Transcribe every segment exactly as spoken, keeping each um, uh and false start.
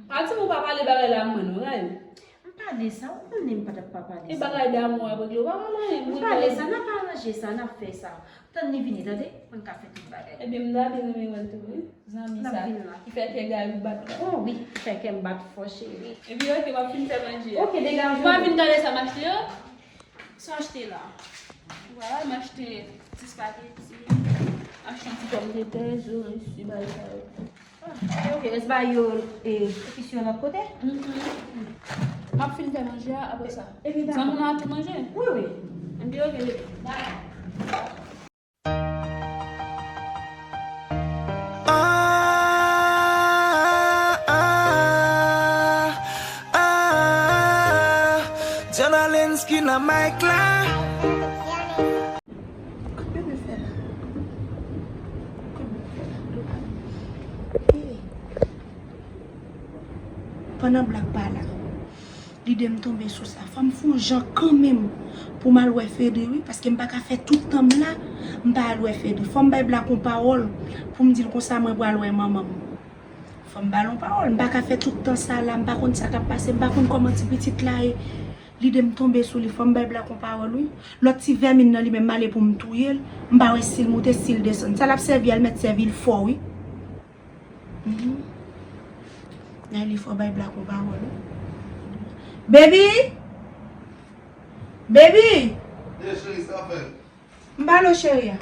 Pati pou pa pale bagay la mwen non, Ray. M pale sa, ou konnen m pa t ap pa pale sa. E bagay damou ap regle, ou pa pale anyen. M pale sa, n ap aranje sa, n ap fè sa. Tann li vini, tande? Mwen ka fè tout bagay. Ebyen, m ta byen renmen wè l tou, wi. Zanmi sa, ki fè kè Gary bat la. Oh wi, ki fè kè m bat fò, cheri. Ebyen, oke, m ap fin fè manje a. Oke, degaje w. Ou pa vin gade sa m achte yo? Sa w achte la? Vwala, m achte ti spageti, m achte yon ti pòmdetè, zo, isi, bagay sa yo. Ah, oke, oke. Rès bagay yo, e, epis yo lòt kote? Mhm. M ap fin fè manje a, apre sa. Epi dakò. Zanmi w nan ap tou manje? Wi, wi. Ebyen, oke, bebe. Dakò. Ah, ah, ah, ah. Diana Lens ki nan mic la. Kot bebe fè la? Kot bebe fè la? Hey. Pandan Black pa la, lide m tonbe sou sa. Fò m fè yon jan kanmenm pou m al wè Fedri, wi, paske m pa ka fè tout tan m la, m pa al wè Fedri. Fò m bay Black yon pawòl pou m di l konsa mwen pral wè manman m. Fò m ba l yon pawòl. M pa ka fè tout tan sa la. M pa konn sa k ap pase. M pa konn kòman ti pitit la ye. Lide m tonbe sou li. Fò m bay Black yon pawòl, wi. Lòt ti vèmin nan li menm, m ale pou m touye l. M pa wè si l moute, si l desann. Sa l ap sèvi a, l mèt sèvi l fò, wi. Mhm. Nan li fò bay Black yon pawòl, wi. Baby! Baby! Yes, cheri, sa fè? M pale w, cheri a.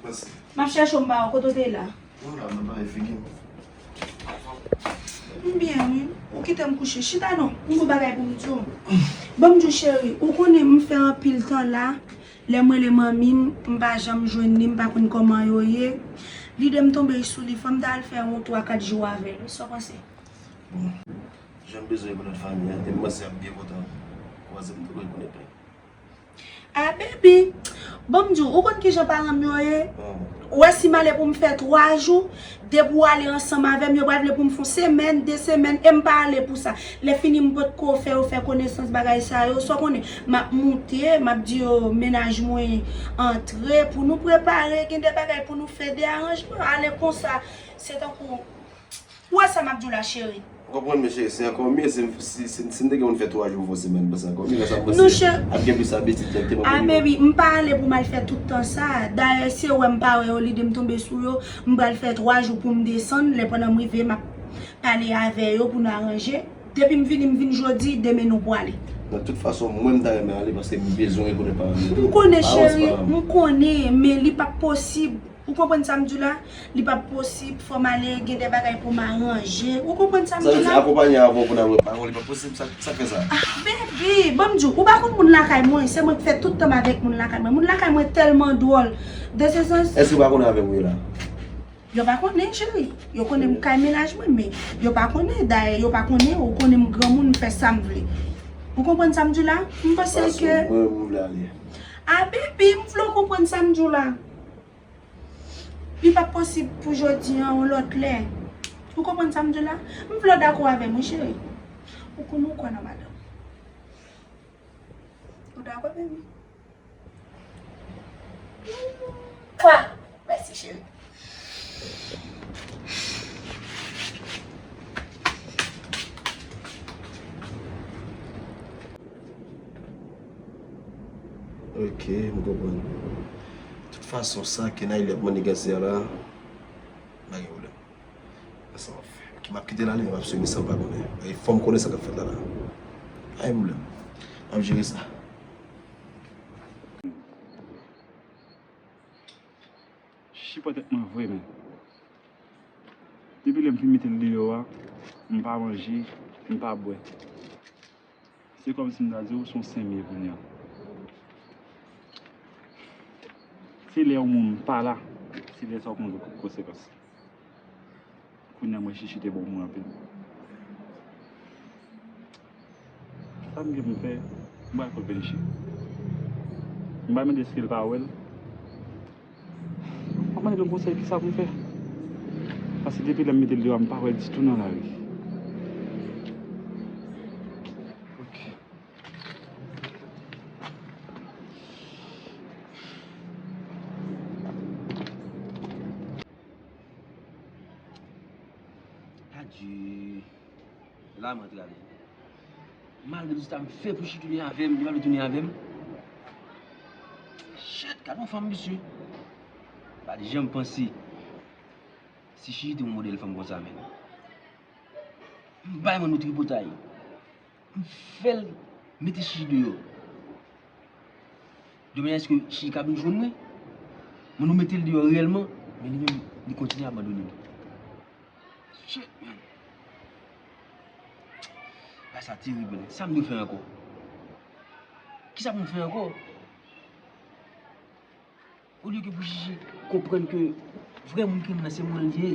Mèsi. M ap chèche w, m pa wè w. Kote w te ye la? Mwen la, mwen pale figi m. M byen, wi. Ou kite m kouche. Chita non. M gon bagay pou m di w. Ban m di w, cheri, ou konnen m fè anpil tan la. Lè m rele manmi m, m pa janm jwenn li, m pa konn kòman yo ye. Lide m tonbe sou li. Fò m ta al fè yon twa kat jou avè l. Sa w panse? Bon, jan m bezwen rekonèt fanmi an, e m panse y ap byen kontan kwaze m tou rekonèt li. Ah, baby, ban m di w, ou konn kijan paran m yo ye? Ou wè si m ale pou m fè twa jou, depi w ale ansanm avè m, yo pral vle pou m fè yon semèn, de semèn, e m pa ale pou sa. Lè fini, m potko fè yo fè konesans bagay sa yo. Sa w konnen, m ap moute, m ap di yo mennaj mwen antre, pou nou prepare, gen de bagay pou nou fè, de aranjman, ale konsa. Se tankou Ou wè sa m ap di w la, cheri? M konprann, men cheri, se ankò mye, si, si, si, si m te gen moun fè twa jou pou fè yon semèn, m panse ankò mye, lè sa m panse ap gen plis abitid, lè m te manman. Ah, baby, m pa ale pou m al fè tout tan sa. Dayè, si yo wè m pa wè yo, lide m tonbe sou yo, m pral fè twa jou pou m desann, lè pandan m rive, m ap pale avè yo pou nou aranje. Depi m vini, m vin jodi, demen nou pwale. Nan tout fason, mwen m ta renmen ale paske m bezwen rekonèt paran m yo. M konnen, cheri, m konnen, men li p ap posib. Ou konprann sa m di w la? Li p ap posib, fò m ale, gen de bagay pou m aranje. Ou konprann sa m di w la? Sa vle di akonpaye avè w pou n al wè paran w, li p ap posib, sa, sa k fè sa? Ah, baby, ban m di w, ou pa konn moun lakay mwen, se mwen k fè tout tan m avèk moun lakay mwen. Moun lakay mwen tèlman dwòl. Dans le sens. Èske yo pa konnen avè m ou ye la? Yo pa konnen, cheri. Yo konnen m kay mennaj mwen, men yo pa konnen. Dayè, yo pa konnen, ou konnen m granmoun, m fè sa m vle. Ou konprann sa m di w la? M panse ke. Mwen, mwen vle ale. Ah, baby, m vle w konprann sa m di w la. Li p ap posib pou jodi a, yon lòt lè. Ou konprann sa m di w la? M vle w dakò avè m, wi, cheri. Ou konn ou kwè nan madanm. Ou dakò, baby? Mèsi, cheri. Ok, m konprann. Tout fason, sa ke Naïli ap manigansè a la, pa gen pwoblèm. Sa m ap fè. Ok, m ap kite l ale, men m ap swiv li san l pa konnen. E fò m konnen sa k ap fèt la la. Pa gen pwoblèm. M ap jere sa. Chichi pran tèt mwen vre, men. Depi lè m fin mete l deyò a, m pa manje, m pa bwè. Se kòmsi m ta di w se yon senmye kounye a. Se lè yon moun pa la, se lè sa w konn konsekans. Kounye a mwen Chichi te bon pou mwen anpil. Sa m gen pou m fè, m pral kot Benichi. M pral mande si l pa wè l. M ap mande l yon konsèy, kisa pou m fè. Paske depi lè m mete l deyò a, m pa wè l ditou nan lari. Ok. Adye. La m antre avè l. Malgre tout sa m fè pou Chichi tounen avè m, li pa vle tounen avè m. Shit, gade yon fanm, mesye. M pa t janm panse si Chichi te yon modèl fanm konsa, menn. M bay Manou tripotay. M fè l mete Chichi deyò. De manyè èske Chichi ka vin jwenn mwen? Manou mete l deyò reyèlman, men li menm, li kontinye abandone m. Shit, man. Bagay sa terib, man. Sa m dwe fè ankò? Kisa pou m fè ankò? Olye ke pou Chichi konprann ke vrè moun ki renmen nan se mwen li ye,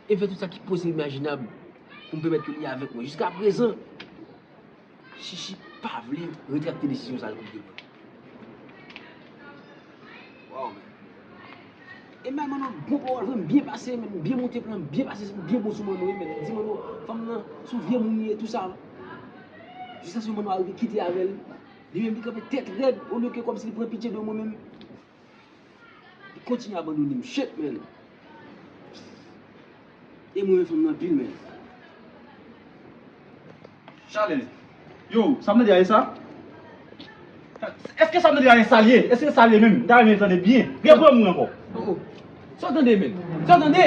e fè tout sa ki posib imajinab pou m pèmèt ke li avèk mwen. Jiskaprezan, Chichi pa vle retrakte desizyon sa l pran. Waw, men. E m bay Manno bon pawòl vre, m byen pase, men m byen monte plan, m byen pase, m byen bon sou Manno, wi, men di Manno, fanm nan, se yon vye moun li ye, tou sa. Jiskaske Manno arive kite avè l, li menm li kanpe tèt rèd, olye ke kòmsi li pran pitye de mwen menm. Li kontinye abandone m. Shit, man. E mwen renmen fanm nan anpil, man. Chale. Yo, sa m tande a e sa? Èske sa m tande a e sa l ye? Èske sa l ye menm? M ta renmen tande byen. Reprann mwen ankò. Oh, oh. Sa w tande, man? Sa w tande?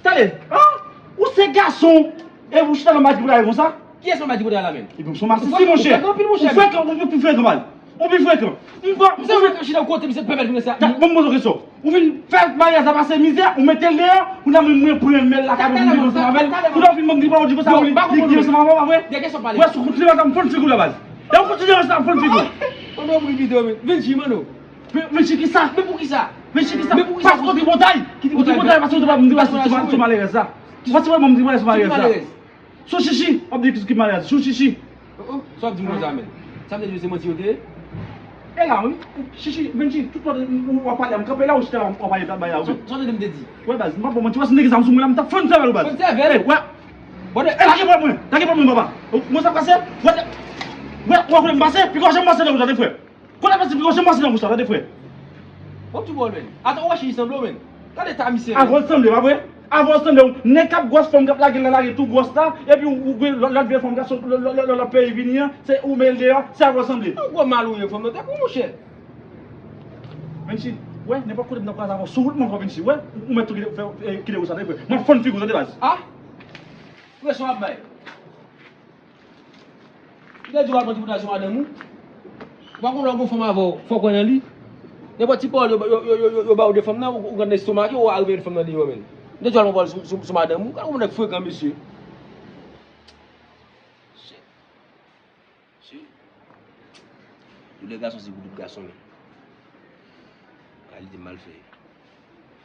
Tande. Ah! Ou se gason. E ou chita nan maji pou la konsa? Kiyès nan maji pou la, man? Epi ou se yon masisi, monchè. Ou frekan, ou pi frekan, man. Ou pi frekan. M pa. Misye frekan chita kote, misye pèmèt vin sa. Bon, m poze w kesyon. Ou vin fè maryaj la pase mizè, ou mete l deyò, ou nan mwen mwen pran mèl lakay mwen vin viv ansanm avè l. Ou nan vin ban m di pawòl di konsa, li, li, li ansanm avè w, pa vre? Wè, si w kontinye konsa, m fann figi w la, baz. Lè w kontinye konsa, m fann figi w. Manno, vin videyo, men. Vin chi, Manno. Vin chi kisa? Men poukisa? Vin chi kisa? Men poukisa? Paske w tripotay. Ki tripotay? Tripotay, paske w te pa m di pase sou malerèz la. Paske w te pa m di pase sou malerèz la. Sou Chichi, w ap di ki malerèz. Sou Chichi. Oh, oh, sa w ap di m konsa, men? Sa vle di se manti yo te ye? E la, wi. Chichi, Venchi, tout lòt ou w ap pale a, m kanpe la, ou chita la, w ap pale, w ap bay la, wi. Sa w tande m te di? Wè, baz, m pa ba w manti, w ap si nèg zam sou mwen la, m t ap fann sèvèl ou, baz. Fann sèvèl? Ey, wè. Bon, e lage bra mwen, lage bra mwen, papa. Ou, mwen sa pase, wè, wè, wè, wè, m pase, pi w janm pase nan bouch la, frè. Kote pase pi w janm pase nan bouch la, tande, frè. W ap tou bòl, men. Ata w wè Chichi sanble w, men. Gade eta misye, men. Avan l sanble, pa vre? Avan l sanble, yon nèg k ap gwòs fanm k ap lage l nan lari tou gwòs la, epi ou, ou gen lòt, lòt vye fanm gason, lòt, lòt, lòt, lòt peyi vini an, se ou mete l deyò, se avan l sanble. Yon gwo mal ou ye, fanm nan, tankou monchè. Venchi, wè, nenpòt kote m nan kwaze avè w, sou wout mwen ankò, Venchi, wè, ou mèt tou kite, fè, eh, kite w sa, tande, frè. M ap fann figi w, tande, baz. Ah! Presyon w ap bay. Li te di w al pran tripotay sou madanm ou. Ou pa konn lè w gon fanm avè w, fò w kwè nan li. Nenpòt ti pawòl yo, yo, yo, yo, yo ba w de fanm nan, ou, ou konn estomake, ou arive met fanm nan deyò, men. Li te di w al pran pawòl sou, sou, sou madanm ou. Gade kòman nèg frekan, mesye. Shit. Shit. Doulè gason se pou tout gason, men. Kalite malfè.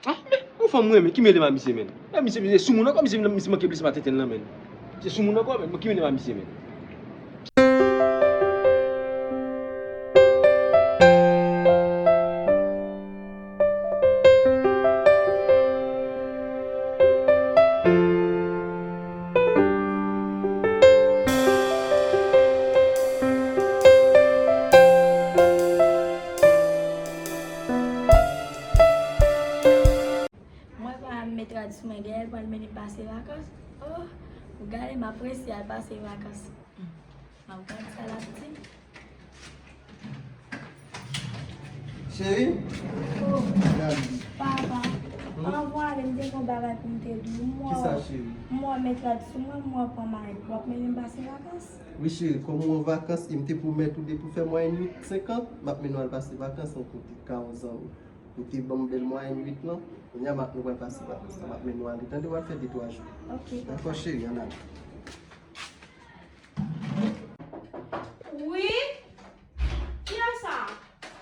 Ah, men, yon fanm mwen renmen, ki mele m a misye, men. Men misye, misye soumoun ankò, misye, misye manke blese m a tenten l lan, men. Misye soumoun ankò, men, ki mele m a misye, men. Mwen pa mèt rad sou mwen, Gaël pral mennen m pase vakans. Oh, pou gade m ap prese al pase vakans. M ap gade sa l ap di. Cheri, oh, gade. Papa, hmm? Anvan ale, m te gen yon bagay pou m te di w. Kisa, cheri? M wè mèt rad sou mwen, m wè pran may, w ap mennen m pase vakans? Wi, cheri, kòm ou an vakans, e m te pwomèt ou depi w fè mwayèn uit senkant, m ap mennen w al pase vakans yon kote, ka yon zanmi. Ou te ban m bèl mwayèn uit lan, kounye a m ap, nou pral pase vakans lan, m ap mennen w ale, tande, w al fè de twa jou. Ok, papa. Dakò, cheri, ann ale. Wi? Kiyès sa?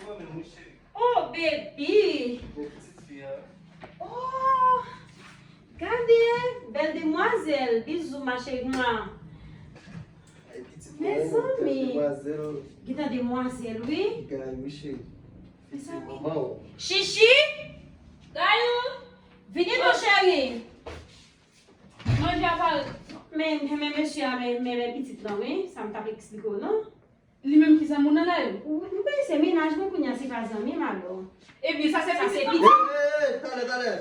Mwen menm, wi, cheri. Oh, baby! Bon, pitit fi a. Oh! Gade, bèl demwazèl. Bizou, ma chérie. Mezanmi. Gentan demwazèl, wi. Gay, wi, cheri. Pitit manman w. Chichi! Gayou! Vini non, cheri. Manje a pare. Men, men, men, mesye a, men, men, men pitit lan, wi. Sa m t ap eksplike w lan. Li menm ki zanmi w nan lari? Wi, wi, se mennaj mwen kounye a, se pa zanmi m alò. Ebyen, sa se pitit lan. Ey, ey, ey, talè, talè.